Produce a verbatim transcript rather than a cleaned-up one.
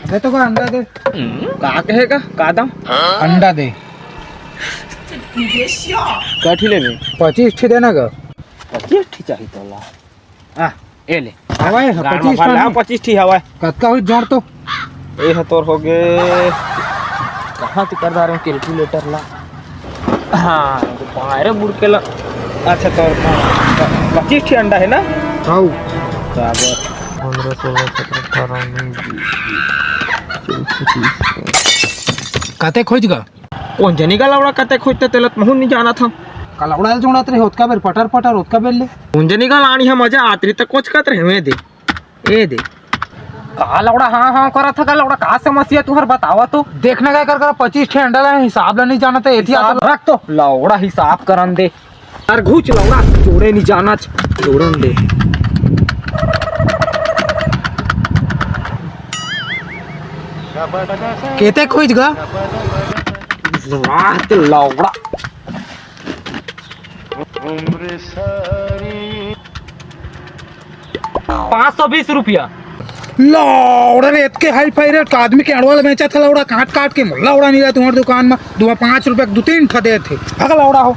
दे तो का अंडा दे। का कहेगा? का दाम? अंडा दे। का ठी लेबे? पच्चीस ठी देना गा। पच्चीस ठी चाही तोला। आ, ए ले। हवय, गाड़ पच्चीस मा भर ले, ठी। हाँ, पच्चीस ठी हवय। कतका होई जोड़ तो? ए ह तोर हो गे, कहाँ तू कर डारे calculator ला? हाँ, तो बाहरे बुड़के ला। अच्छा, तोर प-, पच्चीस ठी अंडा हे ना? हौ। बराबर। पंद्रह, सोलह, सत्रह, अठारह, उन्नीस, बीस, चौबीस, पच्चीस। कते खोज गा? कोन जनी गा लौड़ा कते खोजते तेला त महूँ नी जानत हँव। का लौड़ा ल जोड़त रहे, ओतका बेर पटर पटर, ओतका बेर ले। कोन जनी गा लानी ह मजा आत रही त कोचकत रहे, मैं दे। ए दे। का लौड़ा हाँ हाँ करत ह, का लौड़ा का समस्या तुहर बतावा तो? देखना काय कर कर पच्चीस ठे अंडा ला हिसाब ला नहीं जानत है, एती हिसाब आता। रख तो लौड़ा हिसाब करन दे। यार घुच लौड़ा जोड़े नहीं जानत, जोड़न दे। केते खोज गा? वाह ते लौड़ा। पाँच सौ बीस रुपया। लौड़ा रे, एतके हाई फाई रेट का आदमी के अड़वा ल बेचत ह लौड़ा, काट काट के मोला लौड़ा नहीं रहा तुम्हारे दुकान में, दुआ पाँच रुपया के दो तीन ठा देत हे। हग लौड़ा हो।